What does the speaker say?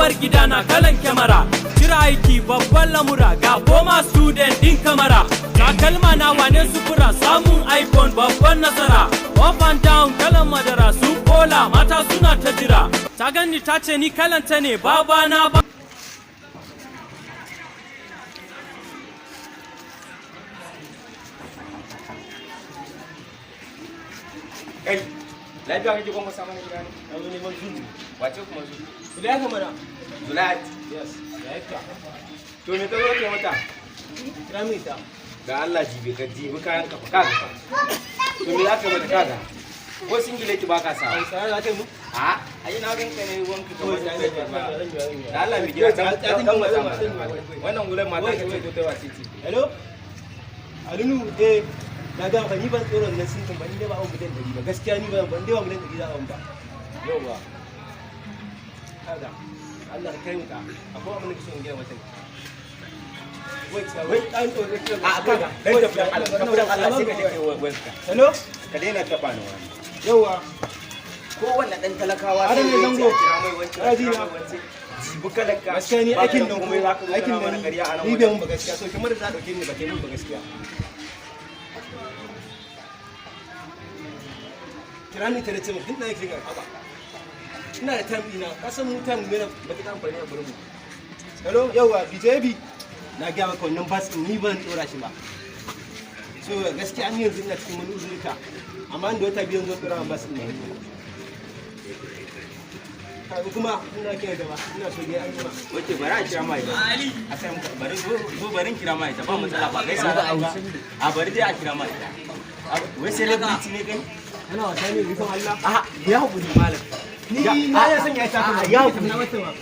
Kofar gida na kalan kyamara. Jira aiki babban lamura, ga former student din kamara. Takalma na wane sufura, samun iPhone babban nasara. Up and down kalan madara, su kola mata suna ta jira. Ta ganni ta ce ni kalanta ne, baba na ba. Kai, lafiya kake kwankwasa mana gida ne? Na zo neman Zulu. Wace kuma Zulu? Zulaiha mana. Zulaihat? Yes, Zulaiha. To me ka zo kai mata? Kira min ita. Da Allah jibe ka jibi kayan ka fa, kaga fa. To me za ka mata? Kaga? Ko singileti ba ka sa? Ai, sai za ka yi mu? A, ai na ganka ne wanka kamar Kawai da zan yi, kai ba. zan yi, zan yi. Da Allah mai gida, dan dan matsa Wait, mana. wait, wait. Wannan hular mata Wait, ka ce wait. ko ta wace ce? Hello? Alinu, eh, na ga maka ni ban tsoron nan sun ba, ni dai ba abun miliyan 100 ba. Gaskiya ni ban dai ba miliyan 100 za a ban ba. Yau ba. Kaga, Allah ka kai mu ta. Akwai abin da kake so in gaya mata ne. Wait, wait, an tsoro kake. A, kaga, dan tafi dan Allah, tafi dan Allah, sai ka je kai wanka. Hello? Ka daina taba ni wani. Yauwa. Kowanne dan talakawa Adam sai ne ya ce zango. a kira mai wancan, a Ana kira ji na? mai wancan. Jibi kalaka. Gaskiya ni Ba ka aikin da nan komai, za ka zo aikin kana mana nan ƙarya a nan ni wajen. bai mun ba gaskiya, so kamar da za a dauke ni ba kai mun ba gaskiya. Kira ni ta ce mun ina yake ga haba. Ina da time ina, ka san mu time ne ba ta amfani a gurin mu. Hello, yawa BJB. Na ga maka wannan bus din ni ban dora shi ba. So gaskiya ni yanzu ina cikin wani uzurika. Amma inda wata biyan zo dora bus din ne. Kaga kuma ina kira gaba, ina so dai an jima. Oke, bari a kira mai. A sai muka bari zo zo, bari in kira mai ita, ba matsala, ba gaisa za a yi ba. A bari dai a kira mai ita. Wai celebrity ne kai? Ana wasa ne, rufin Allah. A, ya hakuri malam. Ni na ya sanya ta kuma. Ya hakuri. Na mata ma.